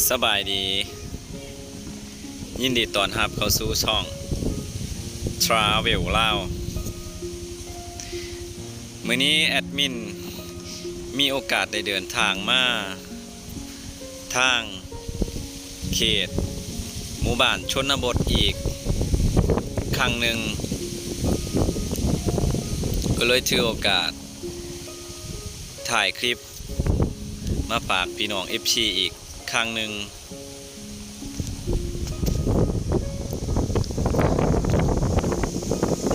ສະບາຍດີ ຍິນດີຕ້ອນຮັບເຂົ້າສູ່ຊ່ອງ Travel ລາວ. ມື້ນີ້ແອດມິນມີໂອກາດໄດ້ເດີນທາງມາທາງເຂດໝູ່ບ້ານຊົນນະບົດອີກຄັ້ງໜຶ່ງ, ກໍເລີຍຖືໂອກາດຖ່າຍຄລິບ ມາຝາກພີ່ນ້ອງ ເອັຟຊີ ອີກຄັ້ງໜຶ່ງ.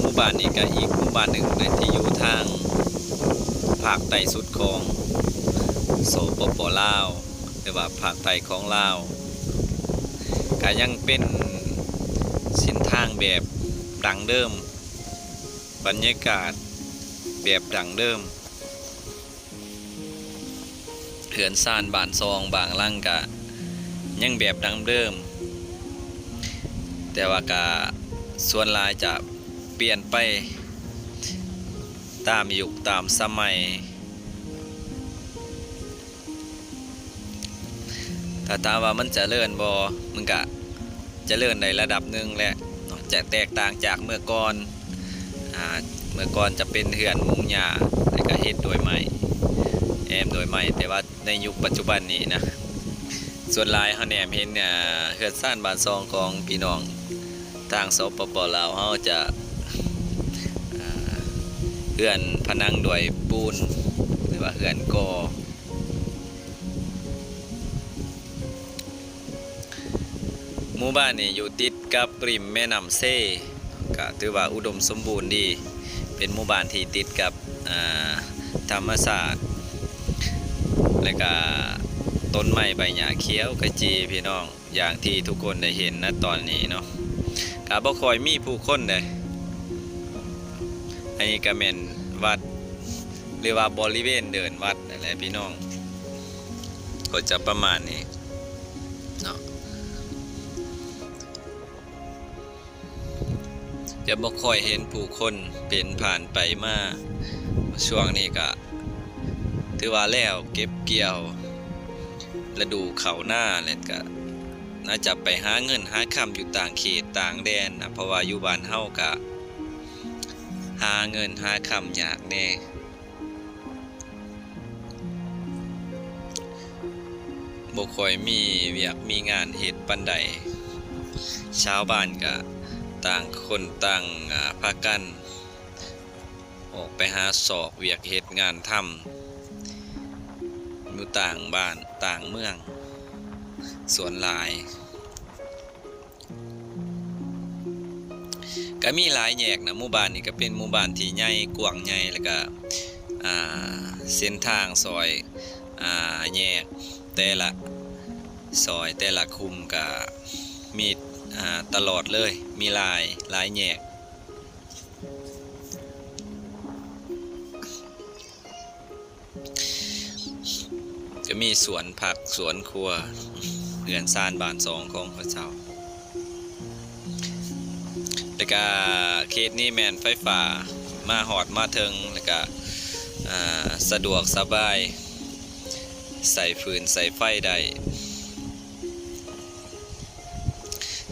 ໝູ່ບ້ານນີ້ກະອີກໝູ່ບ້ານໜຶ່ງເລີຍ ທີ່ຢູ່ທາງພາກໃຕ້ສຸດຂອງ ສປປ ລາວ ຫຼືວ່າພາກໃຕ້ຂອງລາວ, ກະຍັງເປັນເສັ້ນທາງແບບດັ້ງເດີມ, ບັນຍາກາດແບບດັ້ງເດີມ. ເຮືອນຊານບ້ານຊ່ອງບາງຫຼັງກະຍັງແບບດັ້ງເດີມ, ແຕ່ວ່າກະສ່ວນຫຼາຍຈະປ່ຽນໄປຕາມຍຸກຕາມສະໄໝ. ຖ້າຖາມວ່າມັນຈະເລີນບໍ່? ມັນກະຈະເລີນໄດ້ລະດັບໜຶ່ງແຫຼະເນາະ, ຈະແຕກຕ່າງຈາກເມື່ອກ່ອນ. ອາ ເມື່ອກ່ອນຈະເປັນເຮືອນມຸງຫຍ້າ ແລ້ວກະເຮັດດ້ວຍໄມ້ ແອ້ມດ້ວຍໄມ້, ແຕ່ວ່າໃນຍຸກປັດຈຸບັນນີ້ນະ ສ່ວນຫຼາຍເຮົາແນມເຫັນ ອາ ເຮືອນຊານບ້ານຊ່ອງຂອງພີ່ນ້ອງທາງ ສປປ ລາວ ເຮົາຈະ ອາ ເຮືອນຜະໜັງດ້ວຍປູນ ຫຼືວ່າເຮືອນກໍ່. ໝູ່ບ້ານນີ້ຢູ່ຕິດກັບລິມແມ່ນ້ຳເຊ, ກະຖືວ່າອຸດົມສົມບູນດີ, ເປັນໝູ່ບ້ານທີ່ຕິດກັບ ອາ ທຳມະຊາດ ແລະກະຕົ້ນໄມ້ໃບຫຍ້າຂຽວຂະຈີ ພີ່ນ້ອງ. ຢ່າງທີ່ທຸກຄົນໄດ້ເຫັນນະຕອນນີ້ເນາະ, ກະບໍ່ຄ່ອຍມີຜູ້ຄົນເດ້. ອັນນີ້ກະແມ່ນວັດ ຫຼືວ່າບໍລິເວນເດີ່ນວັດນັ້ນແຫຼະພີ່ນ້ອງ, ກໍຈະປະມານນີ້ເນາະ. ຈະບໍ່ຄ່ອຍເຫັນຜູ້ຄົນເປັນຜ່ານໄປມາ. ຊ່ວງນີ້ກະຖືວ່າແລ້ວເກັບກ່ຽວລະດູເຂົ້ານາ ແລ້ວກະໜ້າຈະໄປຫາເງິນຫາຄຳຢູ່ຕ່າງເຂດຕ່າງແດນນະ, ເພາະວ່າຢູ່ບ້ານເຮົາກະຫາເງິນຫາຄຳຍາກແດ່. ບໍ່ຄ່ອຍມີວຽກມີງານເຮັດປານໃດ, ຊາວບ້ານກະຕ່າງຄົນຕ່າງ ອາ ພາກັນອອກໄປຫາຊອກວຽກເຮັດງານທຳຢູ່ຕ່າງບ້ານຕ່າງເມືອງສ່ວນຫຼາຍ. ກະມີຫຼາຍແຍກນະ, ໝູ່ບ້ານນີ້ກະເປັນໝູ່ບ້ານທີ່ໃຫຍ່ກວ້າງໃຫຍ່ ແລ້ວກະ ອາ ເສັ້ນທາງຊອຍ ອາ ແຍກແຕ່ລະຊອຍແຕ່ລະຄຸ້ມກະມີ ອາ ຕະຫຼອດເລີຍ, ມີຫຼາຍ ຫຼາຍແຍກ. ຈະມີສວນຜັກສວນຄົວ ເຮືອນຊານບ້ານຊ່ອງຂອງເຂົາເຈົ້າ, ແລ້ວກະເຂດນີ້ແມ່ນໄຟຟ້າມາຮອດມາເຖິງ ແລ້ວກະ ອາ ສະດວກສະບາຍ ໃຊ້ຟືນໃຊ້ໄຟໄດ້.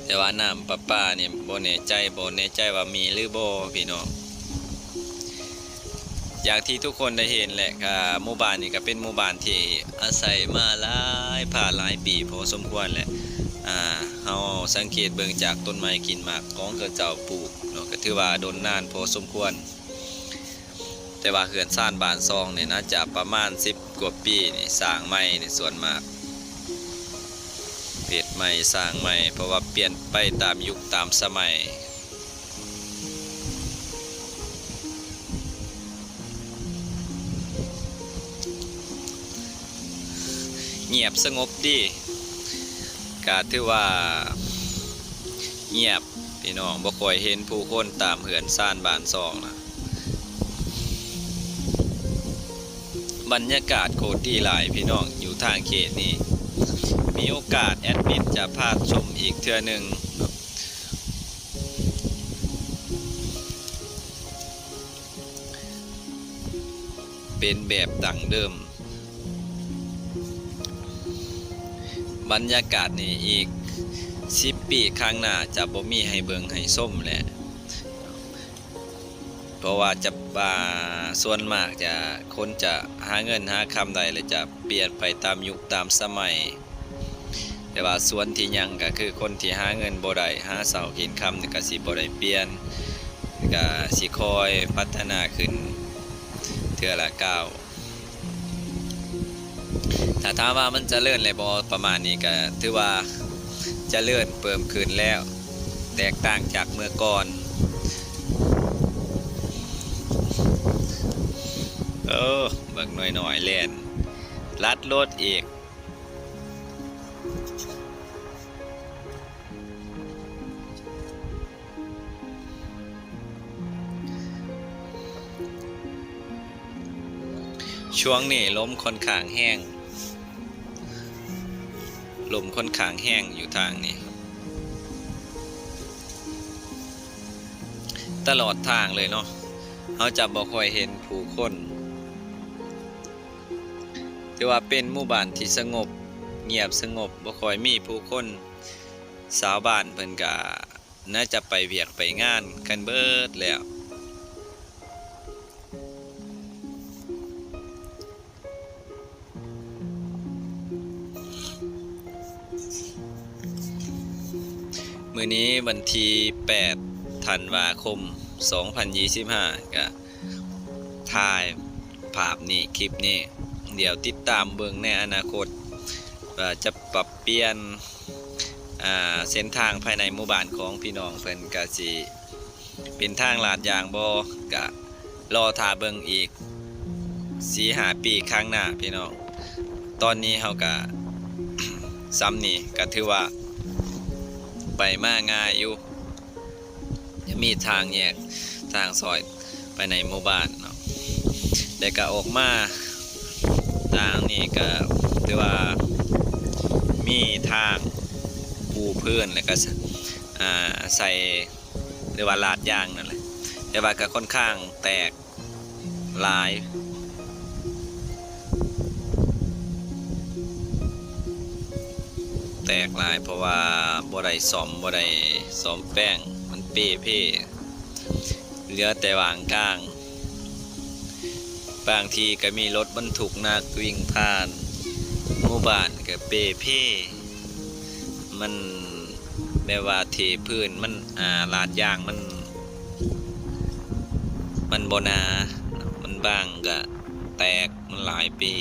ແຕ່ວ່ານ້ຳປະປານີ້ບໍ່ແນ່ໃຈ, ບໍ່ແນ່ໃຈວ່າມີຫຼືບໍ່ພີ່ນ້ອງ. ຢ່າງທີ່ທຸກຄົນໄດ້ເຫັນແຫຼະ, ກະໝູ່ບ້ານນີ້ກະເປັນໝູ່ບ້ານທີ່ອາໄສມາຫຼາຍພາຫຼາຍປີພໍສົມຄວນແຫຼະ. ອາ ເຮົາສັງເກດເບິ່ງຈາກຕົ້ນໄມ້ກິນໝາກຂອງເຂົາເຈົ້າປູກເນາະ, ກະຖືວ່າດົນນານພໍສົມຄວນ. ແຕ່ວ່າເຮືອນຊານບ້ານຊ່ອງນີ້ໜ້າຈະປະມານສິບກວ່າປີນີ້, ສ້າງໃໝ່ນີ້ສ່ວນມາກ ເຮັດໃໝ່ສ້າງໃໝ່ ເພາະວ່າປ່ຽນໄປຕາມຍຸກຕາມສະໄໝ. ງຽບສະຫງົບດີ, ກະຖືວ່າງຽບ ພີ່ນ້ອງ, ບໍ່ຄ່ອຍເຫັນຜູ້ຄົນຕາມເຮືອນຊານບ້ານຊ່ອງນະ. ບັນຍາກາດໂຄດດີຫຼາຍພີ່ນ້ອງ, ຢູ່ທາງເຂດນີ້ ມີໂອກາດແອດມິນຈະພາຊົມອີກເທື່ອໜຶ່ງ. ເປັນແບບດັ້ງເດີມ. ບັນຍາກາດນີ້ອີກສິບປີຂ້າງໜ້າຈະບໍ່ມີໃຫ້ເບິ່ງໃຫ້ຊົມແຫຼະ ເພາະວ່າຈະ ອ່າ ສ່ວນມາກຈະ ຄົນຈະຫາເງິນຫາຄຳໄດ້ ແລະ ຈະປ່ຽນໄປຕາມຍຸກຕາມສະໄໝ. ແຕ່ວ່າສ່ວນທີ່ຍັງກໍຄືຄົນທີ່ຫາເງິນບໍ່ໄດ້ ຫາເຊົ້າກິນຄ່ຳນີ້ກໍຊິບໍ່ໄດ້ປ່ຽນ ກໍຊິຄ່ອຍພັດທະນາຂຶ້ນເທື່ອລະກ້າວ. ຖ້າຖາມວ່າມັນຈະເລີນແລ້ວບໍ່ ປະມານນີ້ກໍຖືວ່າຈະເລີນເພີ່ມຂຶ້ນແລ້ວ ແຕກຕ່າງຈາກເມື່ອກ່ອນ. ເອີ ບັກນ້ອຍໆແລ່ນລັດລົດອີກ. ຊ່ວງນີ້ລົມຂ້ອນຂ້າງແຮງ ລົມຂ້ອນຂ້າງແຮງຢູ່ທາງນີ້ ຕະຫຼອດທາງເລີຍເນາະ. ເຮົາຈະບໍ່ຄ່ອຍເຫັນຜູ້ຄົນ ຖືວ່າເປັນໝູ່ບ້ານທີ່ສະຫງົບ ງຽບສະຫງົບ ບໍ່ຄ່ອຍມີຜູ້ຄົນ. ຊາວບ້ານເພິ່ນກະໜ້າຈະໄປວຽກໄປງານກັນເບິດແລ້ວ. ມື້ນີ້ວັນທີແປດ ທັນວາຄົມ ສອງພັນຊາວຫ້າ ກະຖ່າຍພາບນີ້ ຄລິບນີ້ ດຽວຕິດຕາມເບິ່ງໃນອະນາຄົດວ່າຈະປັບປ່ຽນ ອ່າ ເສັ້ນທາງພາຍໃນໝູ່ບ້ານຂອງພີ່ນ້ອງເພິ່ນກະຊິ ເປັນທາງລາດຢາງບໍ່ ກະລໍຖ້າເບິ່ງອີກສີ່ຫ້າປີຂ້າງໜ້າພີ່ນ້ອງ. ຕອນນີ້ເຮົາກະ ສ່ຳນີ້ກະຖືວ່າໄປມາງ່າຍຢູ່ ຈະມີທາງແຍກທາງຊອຍໄປໃນໝູ່ບ້ານເນາະ ແລ້ວກະອອກມາທາງນີ້ກະຖືວ່າມີທາງປູພື້ນ ແລ້ວກະ ສ- ອ່າ ໃສ່ ຫຼືວ່າລາດຢາງນັ້ນແຫຼະ ແຕ່ວ່າກໍຂ້ອນຂ້າງແຕກຫຼາຍ ແຕກຫຼາຍ ເພາະວ່າບໍ່ໄດ້ສ້ອມ ບໍ່ໄດ້ສ້ອມແປງ ມັນເປ່ເພ ເຫຼືອແຕ່ຫວ່າງກາງ. ບາງທີກໍມີລົດບັນທຸກໜັກວິ່ງຜ່ານ ໝູ່ບ້ານກໍເປ່ເພ ມັນແບບວ່າເທພື້ນ ມັນ ອ່າ ລາດຢາງ ມັນ ມັນບໍ່ໜາ ມັນບາງກໍແຕກ ມັນຫຼາຍປີ.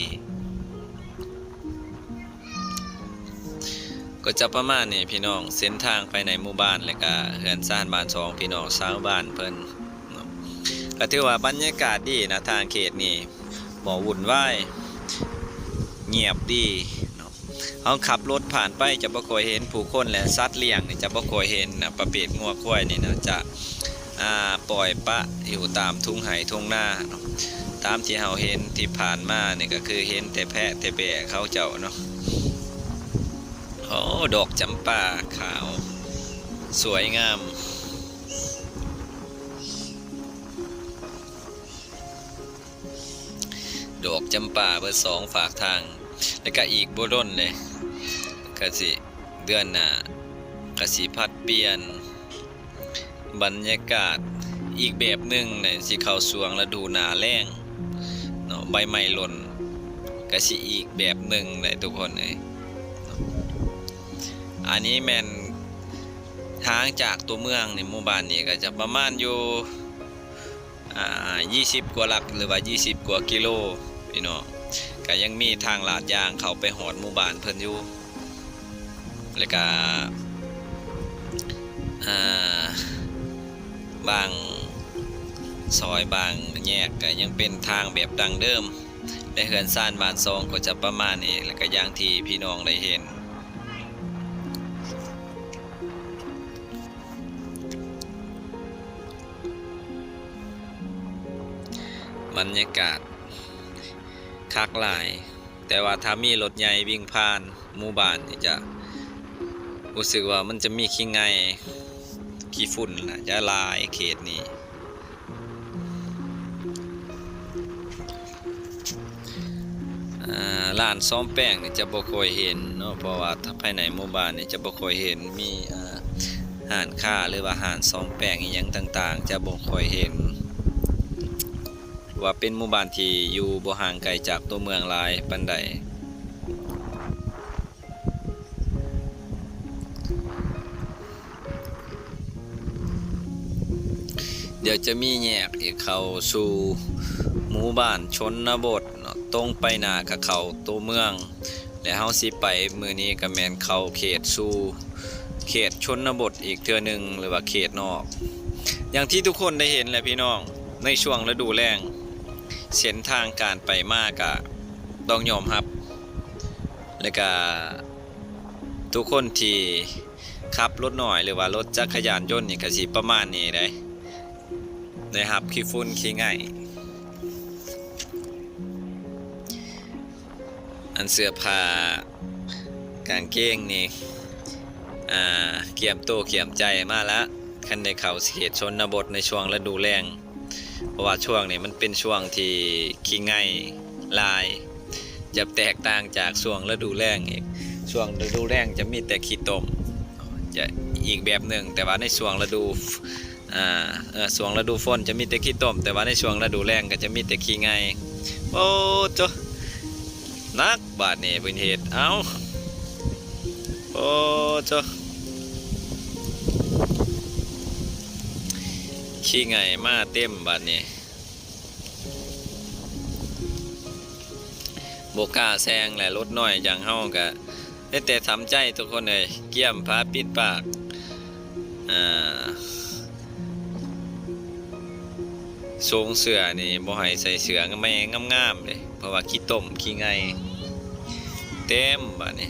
ກໍຈະປະມານນີ້ພີ່ນ້ອງ ເສັ້ນທາງພາຍໃນໝູ່ບ້ານ ແລະກະເຮືອນຊານບ້ານຊ່ອງພີ່ນ້ອງຊາວບ້ານເພິ່ນເນາະ ກະຖືວ່າບັນຍາກາດດີນະ ທາງເຂດນີ້ບໍ່ວຸ່ນວາຍ ງຽບດີເນາະ. ເຮົາຂັບລົດຜ່ານໄປຈະບໍ່ຄ່ອຍເຫັນຜູ້ຄົນ ແລະສັດລ້ຽງນີ້ຈະບໍ່ຄ່ອຍເຫັນນະ ປະເພດງົວຄວາຍນີ້ນະ ຈະ ອ່າ ປ່ອຍປະຢູ່ຕາມທົ່ງໄຮ່ທົ່ງນາເນາະ. ຕາມທີ່ເຮົາເຫັນທີ່ຜ່ານມານີ້ກໍຄືເຫັນແຕ່ແພະແຕ່ແບ້ເຂົາເຈົ້າເນາະ. ໂອ້ ດອກຈຳປາຂາວສວຍງາມ ດອກຈຳປາເບິດສອງຟາກທາງ. ແລ້ວກະອີກບໍ່ດົນເດ້ ກະຊິ ເດືອນໜ້າກະຊິຜັດປ່ຽນບັນຍາກາດອີກແບບໜຶ່ງແຫຼະ ຊິເຂົ້າຊ່ວງລະດູໜ້າແລ້ງເນາະ ໃບໄມ້ຫຼົ່ນກະຊິອີກແບບໜຶ່ງແຫຼະທຸກຄົນເອີຍ. ອັນນີ້ແມ່ນຫ່າງຈາກຕົວເມືອງນີ້ ໝູ່ບ້ານນີ້ກະຈະປະມານຢູ່ ອ່າ ຊາວກວ່າຫຼັກ ຫຼືວ່າຊາວກວ່າກິໂລພີ່ນ້ອງ. ກະຍັງມີທາງລາດຢາງເຂົ້າໄປຮອດໝູ່ບ້ານເພິ່ນຢູ່ ແລ້ວກະ ອ່າ ບາງຊອຍບາງແຍກກະຍັງເປັນທາງແບບດັ້ງເດີມ ແລະເຮືອນຊານບ້ານຊ່ອງກໍຈະປະມານນີ້ ແລ້ວກະຢ່າງທີ່ພີ່ນ້ອງໄດ້ເຫັນ. ບັນຍາກາດຄັກຫຼາຍ ແຕ່ວ່າຖ້າມີລົດໃຫຍ່ວິ່ງຜ່ານໝູ່ບ້ານນີ້ຈະຮູ້ສຶກວ່າມັນຈະມີຂີ້ໄງ່ຂີ້ຝຸ່ນນະ ຈະຫຼາຍເຂດນີ້. ອ ອ່າ ຮ້ານສ້ອມແປງນີ້ຈະບໍ່ຄ່ອຍເຫັນເນາະ ເພາະວ່າພາຍໃນໝູ່ບ້ານນີ້ຈະບໍ່ຄ່ອຍເຫັນມີ ອ່າ ຮ້ານຄ້າ ຫຼືວ່າຮ້ານສ້ອມແປງອີ່ຫຍັງຕ່າງໆ ຈະບໍ່ຄ່ອຍເຫັນ ເພາະວ່າເປັນໝູ່ບ້ານທີ່ຢູ່ບໍ່ຫ່າງໄກຈາກຕົວເມືອງຫຼາຍປານໃດ. ດຽວຈະມີແຍກອີກເຂົ້າສູ່ໝູ່ບ້ານຊົນນະບົດເນາະ ຕົງໄປໜ້າກະເຂົ້າຕົວເມືອງ ແລະ ເຮົາຊິໄປມື້ນີ້ກະແມ່ນເຂົ້າເຂດສູ່ເຂດຊົນນະບົດອີກເທື່ອໜຶ່ງ ຫຼືວ່າເຂດນອກ. ຢ່າງທີ່ທຸກຄົນໄດ້ເຫັນແຫຼະພີ່ນ້ອງ ໃນຊ່ວງລະດູແລ້ງ ເສັ້ນທາງການໄປມາກະຕ້ອງຍອມຮັບ ແລະ ກະທຸກຄົນທີ່ ຂັບລົດນ້ອຍ ຫຼືວ່າລົດຈັກກະຍານຍົນນີ້ກະຊິປະມານນີ້ເດ້ ໄດ້ຮັບຂີ້ຝຸ່ນຂີ້ໄງ່. ອັນເສື້ອຜ້າກາງເກງນີ້ ອ່າ ກຽມໂຕກຽມໃຈມາລະ ຄັນໄດ້ເຂົ້າເຂດຊົນນະບົດໃນຊ່ວງລະດູແລ້ງ. ເພາະວ່າຊ່ວງນີ້ມັນເປັນຊ່ວງທີ່ຂີ້ໄງ່ຫຼາຍ ຈະແຕກຕ່າງຈາກຊ່ວງລະດູແລ້ງອີກ. ຊ່ວງລະດູແລ້ງຈະມີແຕ່ຂີ້ຕົມ ຈະອີກແບບໜຶ່ງ, ແຕ່ວ່າໃນຊ່ວງລະດູ ອ່າ ເອີ ຊ່ວງລະດູຝົນຈະມີແຕ່ຂີ້ຕົມ, ແຕ່ວ່າໃນຊ່ວງລະດູແລ້ງກໍຈະມີແຕ່ຂີ້ໄງ່. ໂອ້ໂຕ ໜັກບາດນີ້ເພິ່ນເຮັດ ເອົ້າ ໂອ້ໂຕ ຂີ້ໄງ່ມາເຕັມບາດນີ້ ບໍ່ກ້າແຊງແຫຼະ. ລົດນ້ອຍຢ່າງເຮົາກະໄດ້ແຕ່ທຳໃຈທຸກຄົນເອີຍ ກຽມຜ້າປິດປາກ ອ່າ ໂສງເສື້ອນີ້ບໍ່ໃຫ້ໃສ່ເສື້ອແມ່ງາມໆເດ້ ເພາະວ່າຂີ້ຕົມຂີ້ໄງ່ເຕັມບາດນີ້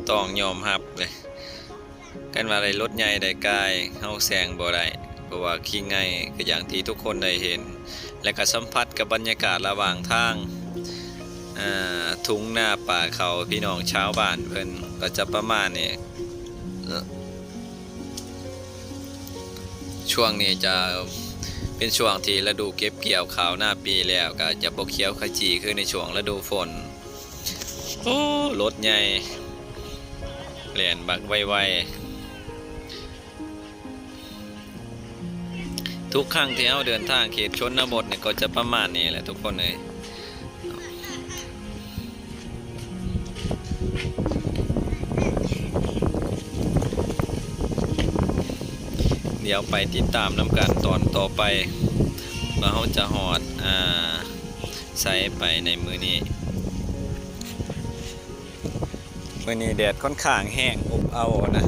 ຕ້ອງຍອມຮັບເລີຍ. ຄັນວ່າໄດ້ລົດໃຫຍ່ໄດ້ກາຍ ເຮົາແຊງບໍ່ໄດ້ ເພາະວ່າຂີ້ໄງ່ ກໍຢ່າງທີ່ທຸກຄົນໄດ້ເຫັນ ແລະ ກໍສຳຜັດກັບບັນຍາກາດລະຫວ່າງທາງ ອ່າ ທົ່ງນາປ່າເຂົາ ພີ່ນ້ອງຊາວບ້ານເພິ່ນກໍຈະປະມານນີ້. ຊ່ວງນີ້ຈະເປັນຊ່ວງທີ່ລະດູເກັບກ່ຽວເຂົ້ານາປີແລ້ວ ກໍຈະບໍ່ຂຽວຂະຈີຄືໃນຊ່ວງລະດູຝົນ. ໂອ້ ລົດໃຫຍ່ແລ່ນບັກໄວໆ. ທຸກຄັ້ງທີ່ເຮົາເດີນທາງເຂດຊົນນະບົດນີ້ກໍຈະປະມານນີ້ແຫຼະທຸກຄົນເອີຍ. ດຽວໄປຕິດຕາມນຳກັນຕອນຕໍ່ໄປ ວ່າເຮົາຈະຮອດ ອ່າ ໃສໄປໃນມື້ນີ້. ມື້ນີ້ແດດຂ້ອນຂ້າງແຮງອົບເອົານະ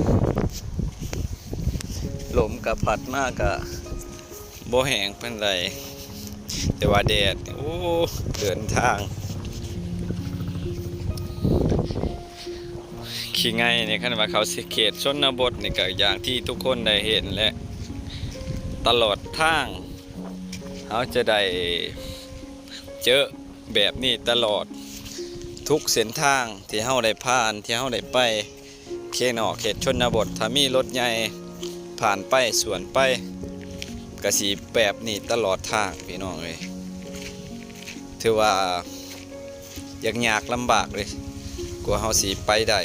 ລົມກະພັດມາກະບໍ່ແຮງປານໃດ ແຕ່ວ່າແດດ ໂອ້ ເດີນທາງຂີ້ໄງ່ນີ້ ຄັນວ່າເຂົ້າເຂດຊົນນະບົດນີ້ ກະຢ່າງທີ່ທຸກຄົນໄດ້ເຫັນແຫຼະ ຕະຫຼອດທາງເຮົາຈະໄດ້ເຈີ ແບບນີ້ຕະຫຼອດ ທຸກເສັ້ນທາງທີ່ເຮົາໄດ້ຜ່ານ ທີ່ເຮົາໄດ້ໄປ ເຂດນອກເຂດຊົນນະບົດ ຖ້າມີລົດໃຫຍ່ຜ່ານໄປສວນໄປ ກະຊິແບບນີ້ຕະຫຼອດທາງ ພີ່ນ້ອງເອີຍ. ຖືວ່າຍາກໆລຳບາກເລີຍ ກວ່າເຮົາຊິໄປໄດ້.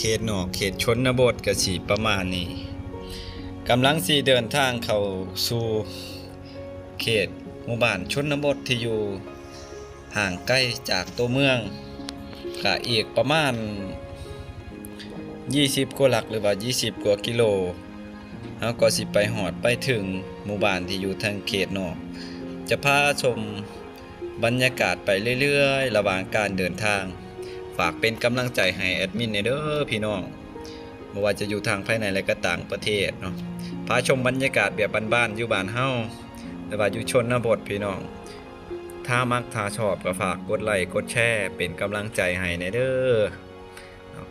ເຂດນອກເຂດຊົນນະບົດກະຊິປະມານນີ້ ກຳລັງຊິເດີນທາງເຂົ້າສູ່ເຂດໝູ່ບ້ານຊົນນະບົດທີ່ຢູ່ ຫ່າງໄກຈາກຕົວເມືອງກະອີກປະມານຊາວກວ່າຫຼັກ ຫຼືວ່າຊາວກວ່າກິໂລ ເຮົາກໍຊິໄປຮອດໄປເຖິງໝູ່ບ້ານທີ່ຢູ່ທາງເຂດນອກ. ຈະພາຊົມບັນຍາກາດໄປເລື້ອຍໆ ລະຫວ່າງການເດີນທາງ. ຝາກເປັນກຳລັງໃຈໃຫ້ແອດມິນແດ່ເດີພີ່ນ້ອງ ບໍ່ວ່າຈະຢູ່ທາງພາຍໃນ ແລະ ກະຕ່າງປະເທດເນາະ. ພາຊົມບັນຍາກາດແບບບ້ານໆ ຢູ່ບ້ານເຮົາ ຫຼືວ່າຢູ່ຊົນນະບົດພີ່ນ້ອງ. ຖ້າມັກຖ້າຊອບກໍຝາກກົດໄລ້ກົດແຊເປັນກຳລັງໃຈໃຫ້ແດ່ເດີ.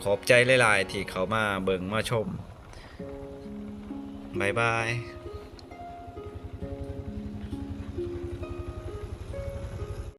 ຂອບໃຈຫຼາຍໆ ທີ່ເຂົ້າມາເບິ່ງມາຊົມ. ບາຍບາຍ.